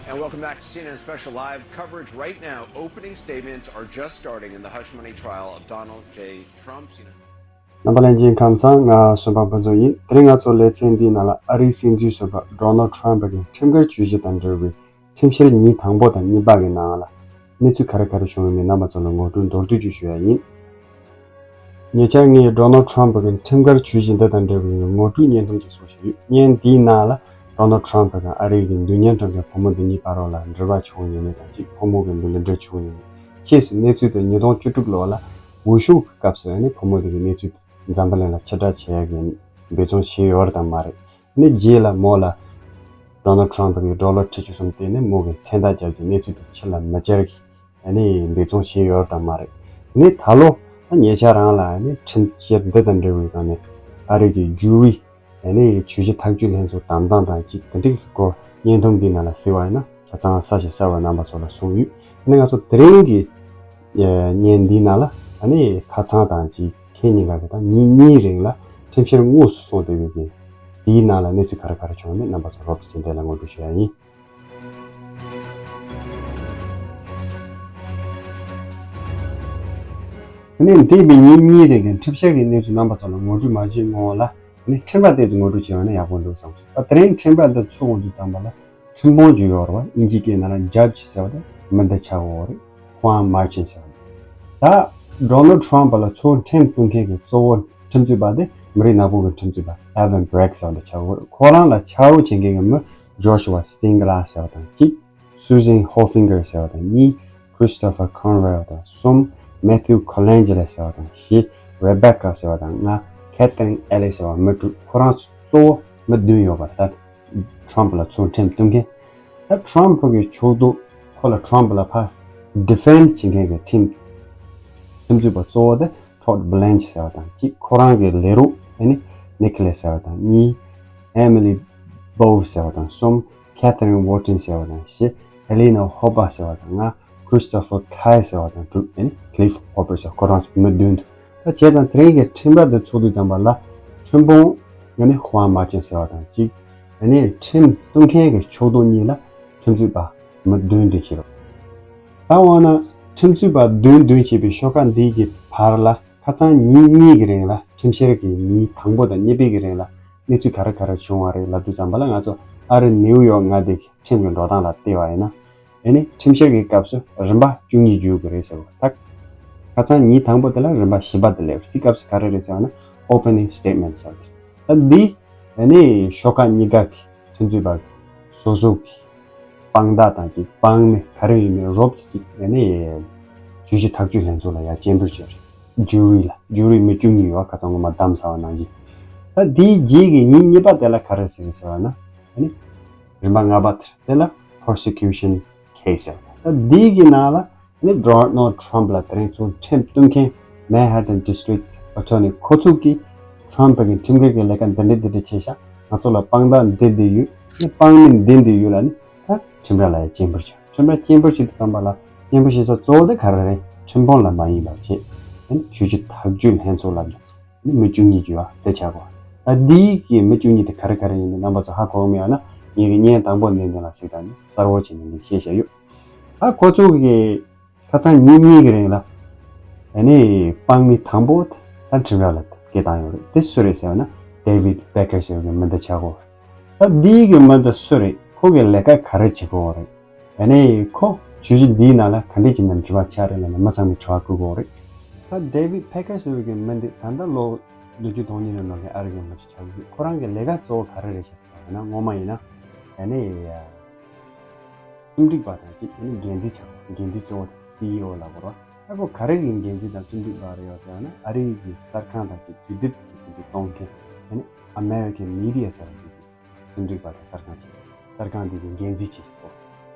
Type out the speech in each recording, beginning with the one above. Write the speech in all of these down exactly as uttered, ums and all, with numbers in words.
And welcome back to C N N Special Live coverage. Right now, opening statements are just starting in the hush money trial of Donald J. Trump. རྣམ་པ་ལྷན་རྒྱས་ཁམས་བཟང་། ང་གསོན་པ་ཕུན་ཚོགས་ཡིན། དེ་རིང་ང་ཚོ་ལེ་ཚན་འདིའི་ནང་ལ་ཨ་རིའི་སྲིད་འཛིན་ཟུར་པ་Donald Trump གི་ཁྲིམས་འགལ་བྱས་རྗེས་དང་འབྲེལ་བའི་ཁྲིམས་བཤེར་ཉིན་དང་པོ་དང་གཉིས་པ་གི་ནང་ལ་གནས་ཚུལ་ག་རེ་ག་རེ་བྱུང་ཡོད་མེད་རྣམ་པ་ཚོ་ལ་ངོ་སྤྲོད་མདོར་བསྡུས་ཅིག་ཞུ་ཡ་ཡིན། ཉེ་ཆར་ངས་Donald Trump གི་ཁྲིམས་འགལ་བྱས་རྗེས་འདི་དང་འབྲེལ་བའི་ངོ་སྤྲོད་བརྙན་ཐུང་ཅིག་བཟོ་བཞིན་ཡོད། བརྙན་དེའི་ནང་ལ་Donald Trump དང་ཨ་རིའི་གི་མདུན་སྙན་གྲོན་ཁྱེར་ཕོ་མོ་འདི་གཉིས་བར་ལ་འབྲེལ་བ་བྱུང་ཡོད་མེད་དང་གཅིག་ཕོ་མོ་གི་འདུག་ལ་འབྲེལ་བྱུང་ཡོད་མེད། ཁྱེད་ཚོས་གནས་ཚུལ་དེ་ཉིས་སྟོང་བཅུ་དྲུག་ལོ་ལ་འོས་ཤོག་གི་སྐབས་སུ་ཨ་ནི་ཕོ་མོ་འདི་གི་གནས་ཚུལ་འཛམ་བུ་གླིང་ལ་ཕྱིར་བསྒྲགས་བྱེད་ཡ་གི་འབད་བརྩོན་བྱས་ཡོད་རེད་དམ་མ་རེད། ཨ་ནི་རྗེས་ལ་མོ་ལ་Donald Trump གི་ཌོ་ལར་ཁྲི་བཅུ་གསུམ་སྟེར་ནས་མོ་གི་མཚན་རྟགས་རྒྱབ་ཀྱི་གནས་ཚུལ་དེ་ཕྱི་ལ་མི་སྦྱར་གི་ཨ་ནི་འབད་བརྩོན་བྱས་ཡོད་དམ་མ་རེད། ཨ་ནི་ད་ལོ་ཉེ་ཆར་རང་ལ་ཨ་ནི་ཁྲིམས་བཤེར་འདི་དང་འབྲེལ་བའི་སྒང་ནས་ཨ་རི་གི་འགྱུར་བའི་ཨ་ནི་ཇུས་གཞི་ཐག་གཅོད་ལྷན་ཚོགས་བདམས་སྟངས་དང་གཅིག་དེ་འདྲའི་སྐོར་བརྙན་ཐུང་འདིའི་ནང་ལ་གཟིགས་པ་ཡིན་ན་ཆ་ཚང་གསལ་ཞིང་གསལ་བ་རྣམ་པ་ཚོ་ལ་གསུངས་ཡོད། ཨ་ནི་ང་ཚོ་དེ་རིང་གི་བརྙན་འདིའི་ནང་ལ་ཨ་ནི་ཁ་ཚང་དང་གཅིག་ཁེ་ཉིན་ག་གི་དང་ཉིན་གཉིས་རིང་ལ་ཁྲིམས་བཤེར་དངོས་སུ་སོང་བསྡད་པའི་གི་དེའི་ནང་ལ་གནས་ཚུལ་ག་རེ་ག་རེ་བྱུང་མེད་རྣམ་པ་ཚོ་རོབ་ཙམ་དེ་ལ་ངོ་སྤྲོད་ཞུ་ཡ་ཡིན། ཨ་ནི་འདས་པའི་ཉིན་གཉིས་རིང་གི་ཁྲིམས་བཤེར་གྱི་གནས་ཚུལ་རྣམ་པ་ཚོ་ལ་ངོ་སྤྲོད་མ་བྱས་སྔོན་ལ་ཨ་ནི་ཁྲིམས་ར་ཏོག་ཙམ་ངོ་སྤྲོད་བྱས་པ་ན་ཡག་པོ་འདུག་བསམ་སོང་། ད་དེ་རིང་ཁྲིམས་ར་འདི་ཚུགས་འོང་དུས་ཙམ་པ་ལ་ཁྲིམས་དཔོན་ཅིག་ཡོད་རེད་བ། དབྱིན་ཇིའི་སྐད་ནང་ལ་ཇཇ་ཟེར་བ་དེ་མི་འདི་ཆགས་ཡོད་རེད། Juan Merchan ཟེར་བ་དེ། ད་Donald Trump ལ་ཚུར་ཁྲིམས་གཏུག་མཁན་གྱི་གཙོ་བོ་ཁྲིམས་རྩོད་པ་དེ་མི་རིགས་ནག་པོ་གི་ཁྲིམས་རྩོད་པ་Alvin Bragg ཟེར་བ་དེ་ཆགས་ཡོད་རེད། ཁོ་རང་ལ་ཆ་རོགས་བྱེད་མཁན་གྱི་མི་Joshua Steinglass ཟེར་བ་དང་གཅིག Susan Hoffinger ཟེར་བ་དང་གཉིས། Christopher Conrell དང་གསུམ། Matthew Colangelo ཟེར་བ་དང་བཞི། Rebecca ཟེར་བ་དང་ལྔ། Catherine Ellis ཟེར་བ་མི་དྲུག་ཁོ་རང་གཙོ་བོ་མི་བདུན་ཡོད་པ་རེད། ད་Trump ལ་ཚུར་ཁྲིམས་གཏུག་མཁན། ད་Trump གི་ཕྱོགས་གཏོགས་ཁོ་ལ་Trump ལ་ཕར་defend བྱེད་མཁན་གྱི་ཁྲིམས་ཁྲིམས་རྩོད་པ་གཙོ་བོ་དེ་Todd Blanche ཟེར་བ་དང་གཅིག་ཁོ་རང་གི་ལས་རོགས་ཨ་ནི་Nicholas ཟེར་བ་དང་གཉིས། Emily Bove ཟེར་བ་དང་གསུམ། Katherine Wharton ཟེར་བ་དང་བཞི། Helena Hoba ཟེར་བ་དང་ལྔ། Christopher Kay ཟེར་བ་དང་དྲུག་ཨ་ནི་Cliff Hoppe ཟེར་ཁོ་རང་ཚོ་མི་བདུན་འདུག་ད་བྱས་ཙང་དེ་རིང་གི་ཁྲིམས་ར་དེ་ཚོགས་དུས་ཙམ་པ་ལ་ཁྲིམས་དཔོན་ཨ་ནི་Juan Merchan ཟེར་བ་དང་གཅིག་ཨ་ནི་ཁྲིམས་གཏུག་མཁན་གྱི་ཕྱོགས་གཏོགས་གཉིས་ལ་ཁྲིམས་རྩོད་པ་མི་བདུན་བདུན་བྱས་པ། ད་འོ་ན་ཁྲིམས་རྩོད་པ་བདུན་བདུན་བྱས་པའི་ཤོག་ཁག་འདིའི་གི་བར་ལ་ཁ་སང་ཉིན་གཉིས་ཀྱི་རིང་ལ་ཁྲིམས་བཤེར་གྱི་ཉིན་དང་པོ་དང་གཉིས་པའི་གི་རིང་ལ་གནས་ཚུལ་ག་རེ་ག་རེ་བྱུང་བ་རེད་ལབ་དུས་ཙམ་པ་ལ་ང་ཚོ་ཨ་རི་ནེའུ་ཡོག་མངའ་སྡེ་གི་ཁྲིམས་ཀྱི་འགྲོ་སྟངས་ལ་བལྟས་པ་ཡིན་ན། ཨ་ནི་ཁྲིམས་བཤེར་གྱི་སྐབས་སུ་རིམ་པ་བཅུ་གཉིས་བརྒྱུད་དགོས་རེད་ཟེར་བ་ད། ཁ་སང་ཉིན་དང་པོ་དེ་ལ་རིམ་པ་བཞི་པ་དེ་སླེབས་རེད། དེ་སྐབས་སུ་ག་རེ་རེད་ཟེར་བ་ན་opening statement ཟེར་བ་རེད། ད་འདི་ཨ་ནི་ཤོག་ཁག་གཉིས་ཀ་གི་ཁྲིམས་རྩོད་པ་སོ་སོ་གི་དཔང་རྟགས་དང་གཅིག་དཔང་མི་ག་རེ་ཡིན་མིན་རོབ་ཙམ་གཅིག་ཨ་ནི་ཇུས་གཞི་ཐག་གཅོད་ལྷན་ཚོགས་ལ་ཡ་སྤྱན་འབུལ་བྱས་རེད། ཇུ་རི་ལ་ཇུ་རི་མི་བཅུ་གཉིས་ཡོད་པ་ཁ་སང་ངོ་མ་བདམས་ཚར་བ་ནང་བཞིན། ད་འདིའི་རྗེས་ཀྱི་ཉིན་གཉིས་པ་དེ་ལ་ག་རེ་ཟེར་ཟེར་བ་ན། ཨ་ནི་རིམ་པ་ལྔ་པ་དེ་ལ་prosecution case ཟེར་བ། ད་འདི་གི་ནང་ལ་ཨ་ནི་Donald Trump ལ་དེ་རིང་ཚུར་ཁྲིམས་གཏུག་མཁན་Manhattan District Attorney ཁོ་ཚོ་གིས་Trump གི་ཁྲིམས་འགལ་གྱི་ལས་ཀ་འདི་འདྲ་འདི་འདྲ་བྱས་ཤག་ང་ཚོ་ལ་དཔང་རྟགས་འདི་འདི་ཡོད། ཨ་ནི་དཔང་མི་འདི་འདི་ཡོད་ལ་ནི། ད་ཁྲིམས་ར་ལ་ཡ་སྤྱན་འབུལ་བྱས། ཁྲིམས་ར་སྤྱན་འབུལ་བྱེད་དུས་ཙམ་པ་ལ་སྤྱན་འབུལ་བྱེད་ས་གཙོ་བོ་དེ་ག་རེ་རེད། ཁྲིམས་དཔོན་ལ་མ་ཡིན་པ་བྱས། ཨ་ནི་ཇུས་གཞི་ཐག་གཅོད་ལྷན་ཚོགས་ལ་ནི་མི་བཅུ་གཉིས་ཀྱི་བ་དེ་ཆགས་གོ། ད་འདིའི་གི་མི་བཅུ་གཉིས་དེ་ག་རེ་ག་རེ་ཡིན་མིན་རྣམ་པ་ཚོ་ཧ་གོ་གི་མེད་ཡོད་ན་ངེད་ཀྱི་བརྙན་དང་པོ་ནས་འདི་ལ་གཟིགས་དང་ནི་གསལ་བོ་བྱས་ནས་འདི་བཤད་བཞག་ཡོད། ད་ཁོ་ཚོ་གི་ཁ་སང་ཉིན་གཉིས་ཀྱི་རིང་ལ་ཨ་ནི་དཔང་མི་དང་པོ་ད་ཁྲིམས་ར་ལ་སྐད་བཏང་ཡོད་རེད། དེ་སུ་རེད་ཟེར་བ་ན་David Packer ཟེར་བའི་མི་འདི་ཆགས་གོ། ད་འདིའི་གི་མི་འདི་སུ་རེད། ཁོ་གི་ལས་ཀ་ག་རེ་བྱེད་གོ་རེད། ཨ་ནི་ཁོ་ཇུས་གཞི་འདིའི་ནང་ལ་ག་འདྲས་ཀྱི་ནང་འབྲེལ་བ་ཆགས་རེད་ལབ་ན་མི་ཚང་མས་དྲི་བ་བཀོད་གོ་རེད། ད་David Packer ཟེར་བའི་གི་མི་འདི་ད་ལྟ་ལོ་བདུན་ཅུ་དོན་གཉིས་ནང་ལོགས་ཀྱི་ཨ་རི་གི་མི་ཅིག་ཆགས་ཡོད། ཁོ་རང་གི་ལས་ཀ་གཙོ་བོ་ག་རེ་རེད་ཤག་ཟེར་བ་ཡིན་ན་སྔོན་མ་ཡིན་ན་ཨ་ནི་རྩོམ་སྒྲིག་པ་དང་གཅིག་ཨ་ནི་འགན་འཛིན་ཆགས་པ། འགན་འཛིན་གཙོ་བོ་དེ་སི་ཨི་ཨོ་ལབ་དགོས་རེད་བ། ད་ཁོ་ག་རེ་གི་འགན་འཛིན་དང་རྩོམ་སྒྲིག་པ་རེད་ཡོད་ཟེར་བ་ན་ཨ་རི་གི་གསར་ཁང་དང་གཅིག་དུས་དེབ་ཀྱི་དེ་འདྲ་གཏོང་མཁན་ཨ་ནི་American Media ཟེར་བ་འདི་གི་རྩོམ་སྒྲིག་པ་དང་གསར་ཁང་ཅིག་གསར་ཁང་འདི་གི་འགན་འཛིན་ཅིག་གོ།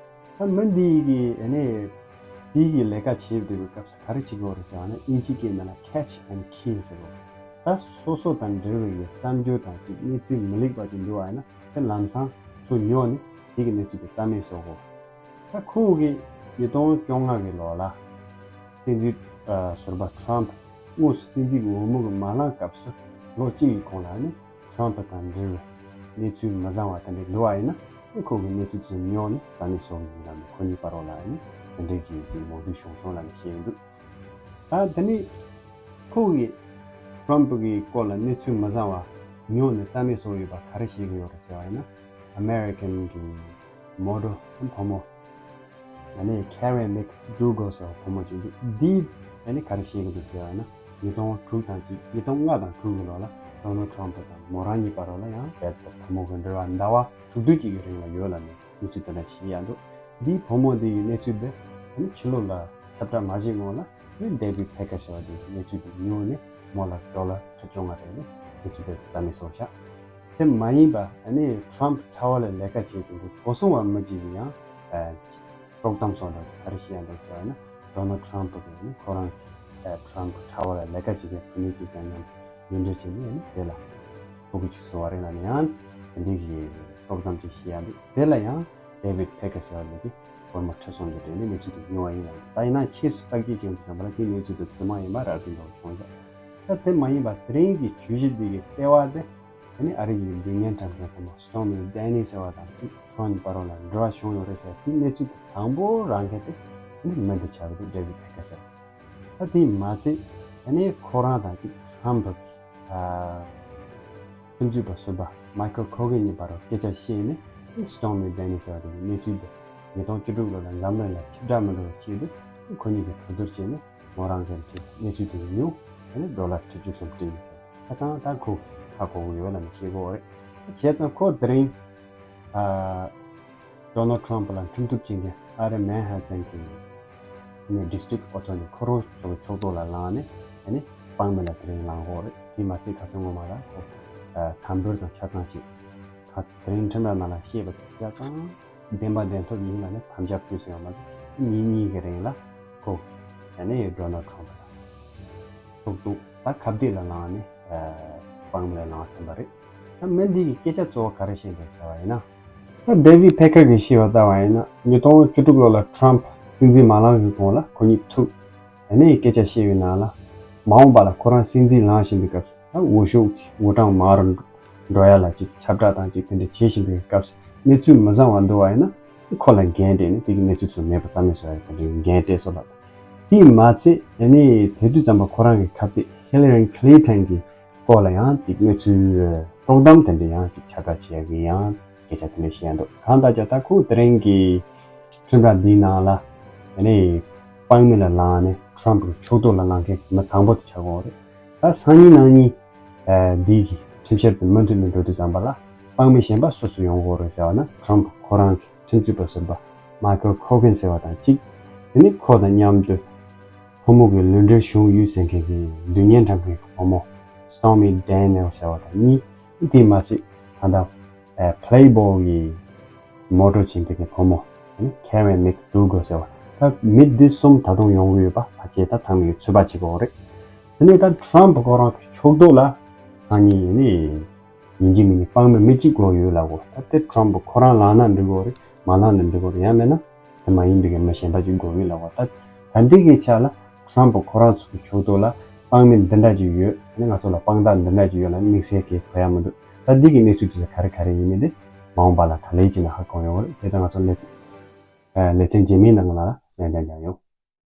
ད་མི་འདི་གི་ཨ་ནི་དེ་གི་ལས་ཀ་བྱེད་བསྡད་པའི་སྐབས་སུ་ག་རེ་བྱེད་དགོས་རེད་ཟེར་བ་ན་དབྱིན་ཇིའི་སྐད་ནང་ལ་catch and kill ཟེར་གོ། ད་སོ་སོ་དང་འབྲེལ་བའི་གི་གསར་འགྱུར་དང་གཅིག་གནས་ཚུལ་མི་ལེགས་པ་ཅིག་འདུག་པ་ཡིན་ན་དེ་ལམ་སང་ཚུར་ཉོ་ནས་དེ་གི་གནས་ཚུལ་དེ་རྩ་མེད་བཟོ་གོ། ད་ཁོ་གིས་ཉིས་སྟོང་བཅོ་ལྔ་གི་ལོ་ལ་སྲིད་འཛིན་ཨ་ཟུར་པ་Trump དངོས་སུ་སྲིད་འཛིན་གྱི་འོས་མི་གི་མ་ལངས་སྐབས་སུ་ལོ་གཅིག་གི་གོང་ལ་ནི་Trump དང་འབྲེལ་བའི་གནས་ཚུལ་མི་བཟང་བ་དེ་འདྲ་འདུག་པ་ཡིན་ན་ ཨེ་ཁོ་གི་གནས་ཚུལ་ཚོ་ཉོ་ནས་རྩ་མེད་བཟོ་གི་ཡིན་ལབ་ནས་ཁོ་གཉིས་བར་རོགས་ལ་ཨེ་ནི་དེ་འདྲའི་གི་ཅིག་མོ་བསྡུ་བྱུང་སོང་ལབ་ནས་བཤད་ཡོད་འདུག་ད་དེ་ནས་ཁོ་གི་ཊམ་གི་སྐོར་ལ་གནས་ཚུལ་མི་བཟང་བ་ཉོ་ནས་རྩ་མེད་བཟོ་ཡོད་པ་ག་རེ་བཤད་གི་ཡོད་རེད་ཟེར་བ་ཡིན་ན། ཨ་མེ་རི་ཀན་གི་མོ་ཌེལ་བུ་མོ། ཨ་ནི་Karen McDougal ཟེར་བ་བུ་མོ་ཅིག་འདུག་འདིས་ཨ་ནི་ག་རེ་བཤད་གི་འདུག་ཟེར་བ་ཡིན་ན། ཉིས་སྟོང་དྲུག་དང་གཅིག་ཉིས་སྟོང་ལྔ་དང་དྲུག་གི་ལོ་ལ་ཌོ་ནལ་ཊམ་དང་མོ་རང་གཉིས་བར་ལ་ཡང་རྦད་དེ་བུ་མོ་གི་འབྲེལ་བ་ཟླ་བ་དྲུག་བདུན་གཅིག་གི་རིང་ལ་ཡོད་ལབ་ནས་གནས་ཚུལ་དེ་འདྲ་ཞིག་ཡང་འདུག་འདིའི་བུ་མོ་འདི་ཡི་གནས་ཚུལ་འདི་ཨ་ནི་ཕྱི་ལོགས་ལ་ཁྱབ་བསྒྲགས་མ་བྱེད་སྔོན་ལ་ཨ་ནི་David Packer ཟེར་བ་འདི་གི་གནས་ཚུལ་འདི་ཉོས་ནས་མོ་ལ་ཌོ་ལར་ཁྲི་བཅོ་ལྔ་སྤྲད་ནས་གནས་ཚུལ་དེ་རྩ་མེད་བཟོས་བཞག་དེ་མ་ཡིན་པ་ཨ་ནི་Trump Tower ལ་ལས་ཀ་བྱེད་དུས་འདུག་གོ་སོང་བ་མི་གཅིག་གིས་ཡང་ཨ་དཀྲོག་གཏམ་སོགས་འདྲ་ག་རེ་བཤད་ཡང་འདུག་ཟེར་བ་ན། ཌོ་ནལ་ཊམ་གིས་ནི་ཁོ་རང་ཨ་Trump Tower ལ་ལས་ཀ་བྱེད་མཁན་བུད་མེད་ཅིག་དང་མཉམ་དུ་མཉམ་འབྲེལ་བྱས་ནས་ནི་དེ་ལ་ཕྲུ་གུ་ཅིག་བཟོ་བ་རེད་ལབ་ནས་ཡང་དེ་འདྲའི་གི་དཀྲོག་གཏམ་ཅིག་བཤད་ཡང་འདུག་དེ་ལ་ཡང་David Packer ཟེར་བ་ལས་ཀྱི་སྒོར་མོ་ཁྲི་སོང་གི་སྤྲད་ནས་གནས་ཚུལ་དེ་ཉོ་བ་ཡིན་ལབ། ད་ཡིན་ན་ཕྱིས་སུ་བརྟག་དཔྱད་བྱས་པ་ཙམ་པ་ལ་དེའི་གནས་ཚུལ་དེ་རྫུན་མ་ཡིན་པ་ར་སྤྲོད་འདྲ་བོ་བྱུང་ཡོད། ད་དེ་མ་ཡིན་པ་དེ་རིང་གི་བརྗོད་གཞི་འདི་གི་ལྟེ་བ་དེ་ཨ་ནི་ཨ་རི་ཡི་མདུན་སྙན་གྲགས་ཅན་ཕོ་མོ་Stormy Daniels ཟེར་བ་དང་གཅིག་Trump བར་ལ་འབྲེལ་བ་བྱུང་ཡོད་རེད་ཟེར་དེའི་གནས་ཚུལ་དེ་དང་པོ་རང་མཁན་དེ་ཨ་ནི་མི་འདི་ཆགས་ཀྱི་འདུག David Packer ཟེར། ད་དེས་མ་ཚད་ཨ་ནི་ཁོ་རང་དང་གཅིག་Trump གི་ཨ་ཁྲིམས་རྩོད་པ་ཟུར་པ་Michael Cohen གཉིས་བར་སྐད་ཆ་བཤད་ནས་ཨ་ནི་Stormy Daniels ཟེར་བ་དེ་གི་གནས་ཚུལ་དེ་ཉིས་སྟོང་བཅུ་དྲུག་ལོ་ལ་འཛམ་གླིང་ལ་ཁྱབ་བསྒྲགས་མི་འགྲོ་བའི་ཆེད་དུ་ཨ་ནི་ཁོ་གཉིས་ཀྱིས་གྲོས་བསྡུར་བྱས་ནས། མོ་རང་གི་གནས་ཚུལ་དེ་ཉུང་ཨ་ནི་ཌོ་ལར་ཁྲི་བཅུ་གསུམ་སྤྲད་ཡིན་ཟེར། ད་ཚང་ད་ཁོ་ཧ་གོ་གི་ཡོད་ལབ་ནས་བཤད་གོ་རེད། བྱས་ཙང་ཁོ་དེ་རིང་ཨ་ཌོ་ནལ་ཊམ་ལ་འཁྲུངས་ཐུབ་ཅིང་གི་ཨ་རི་མན་ཧ་ཏན་གི་ཨ་ནི་ཌི་སི་ཊིག་ཨེ་ཊོར་ནི་ཁོ་རང་ཚོ་གི་ཕྱོགས་གཏོགས་ལ་ལངས་ནས་ཨ་ནི་དཔང་མི་ལ་དེ་རིང་ལངས་གོ་རེད། དེ་མ་ཚད་ཁ་སང་ངོ་མ་ལ་ཁོ་ཨ་དམ་འབུལ་དང་ཆ་ཚང་ཞིག་ད་དེ་རིང་ཁྲིམས་ར་ནང་ལ་བཤད་པ་དེ་ཆ་ཚང་། བདེན་པ་བདེན་ཐོབ་ཡིན་ལབ་ནས་དམ་བཅའ་ཕུལ་ཟིན་ཡོད་མ་ཟད་ཉིན་གཉིས་ཀྱི་རིང་ལ་ཁོ་ཡང་ནས་ཌོ་ནལ་ཊམ་ལ་ཚོགས་འདུ་ད་ཁ་བརྡ་ལ་ལངས་ནས་དཔང་མི་ལ་ལངས་ཚར་བ་རེད། ད་མི་འདི་གི་སྐད་ཆ་གཙོ་བོ་ག་རེ་བཤད་འདུག་ཟེར་བ་ཡིན་ན། ད་David Packer གིས་བཤད་པ་ལྟ་བ་ཡིན་ན་ཉིས་སྟོང་བཅུ་དྲུག་ལོ་ལ་Trump སྲིད་འཛིན་མ་ལངས་ཀྱི་གོང་ལ་ཁོ་གཉིས་ཐུག་ཡང་ནས་སྐད་ཆ་བཤད་པའི་ནང་ལ་མ་འོངས་པ་ལ་ཁོ་རང་སྲིད་འཛིན་ལངས་བཞིན་པའི་སྐབས་སུ། ད་འོས་ཤོག་གི་འགོ་གྲངས་མང་རུ་འགྲོ་ཡ་ལ་ཅིག་ཁྱབ་བསྒྲགས་དང་ཅིག་དེ་འདྲ་བྱེད་བཞིན་པའི་སྐབས་སུ་གནས་ཚུལ་མི་བཟང་བ་འདུག་བ་ཡིན་ན་ཁོ་ལ་འགན་སྤྲད་ནས་དེ་གི་གནས་ཚུལ་ཚོ་མེད་པ་རྩ་མེད་བཟོ་ཡ་དེ་འདྲའི་འགན་སྤྲད་སོང་ལ། དེས་མ་ཚད་ཨ་ནི་དེ་དུས་ཙམ་པ་ཁོ་རང་གི་ཁ་གཏད་Hillary Clinton གི་སྐོར་ལ་ཡང་ཅིག་གནས་ཚུལ་དཀྲོག་གཏམ་དེ་འདྲ་ཡང་ཅིག་ཁྱབ་བསྒྲགས་བྱེད་ཡ་གི་ཡང་སྐད་ཆ་དེ་འདྲ་བཤད་ཡ་འདུག་གང་ལྟར་ཀྱང་ད་ཁོ་དེ་རིང་གི་ཁྲིམས་ར་འདིའི་ནང་ལ་ཨ་ནི་དཔང་མི་ལ་ལངས་ནས་Trump གི་ཕྱོགས་གཏོགས་ལ་ལངས་མཁན་མི་དང་པོ་དེ་ཆགས་ཡོད་རེད། ད་སང་ཉིན་གནངས་ཉིན་ཨ་འདི་གི་ཁྲིམས་བཤེར་དེ་མུ་མཐུད་ནས་འགྲོ་དུས་ཙམ་པ་ལ་དཔང་མི་གཞན་པ་སུ་སུ་ཡོང་གི་ཡོད་རེད་ཟེར་བ་ན་Trump ཁོ་རང་གི་ཁྲིམས་རྩོད་པ་ཟུར་པ་Michael Cohen ཟེར་བ་དང་གཅིག་དེ་ནི་ཁོ་དང་མཉམ་དུ་ཕོ་མོ་གི་ལུས་འབྲེལ་བྱུང་ཡོད་ཟེར་མཁན་གྱི་མདུན་སྙན་གྲགས་མཁན་གྱི་ཕོ་མོ་Stormy Daniels ཟེར་བ་དང་གཉིས། དེས་མ་ཚད་ད་ལྟ་ཨ་Playboy གི་མོ་ཊ་བྱེད་མཁན་གྱི་ཕོ་མོ་Karen McDougal ཟེར་བ། ད་མི་འདི་གསུམ་ད་དུང་ཡོང་གི་ཡོད་པ་ཕལ་ཆེར་ད་ཚང་མས་ཚོད་དཔག་བྱེད་ཀྱི་ཡོད་རེད། དེ་ནས་ད་Trump ཁོ་རང་གི་ཕྱོགས་གཏོགས་ལ་སང་ཉིན་ཡིན་ནི་ཡིན་གཅིག་མིན་གཅིག་དཔང་མི་མི་གཅིག་དགོས་ཡོད་ལབ་གོ། ད་དེ་Trump ཁོ་རང་ལངས་ན་འགྲིག་གི་རེད། མ་ལངས་ན་འགྲིག་གི་རེད། ཡང་མིན་ན་དེ་མ་ཡིན་པའི་མི་གཞན་པ་ཅིག་དགོས་ཡོད་ལབ་གོ། ད་ད་འདི་གི་ཆ་ལ་Trump ཁོ་རང་ཚོ་གི་ཕྱོགས་གཏོགས་ལ་དཔང་མི་འདི་འདྲ་ཅིག་ཡོད། ཨ་ནི་ང་ཚོ་ལ་དཔང་རྟགས་འདི་འདྲ་ཅིག་ཡོད་ལ་དམིགས་བསལ་གྱི་གོ་ཡ་མི་འདུག་ད་འདི་གི་གནས་ཚུལ་དེ་ཚོ་ག་རེ་ག་རེ་ཡིན་མིན་དེ་མ་འོངས་པ་ལ་ག་ལེ་ཅིག་ན་ཧ་གོ་ཡོང་གི་རེད། བྱས་ཙང་ང་ཚོ་ལེ་ལེ་ཚན་རྗེས་མའི་ནང་ལ་ལན་འདེབས་རྒྱག་ཡོང་།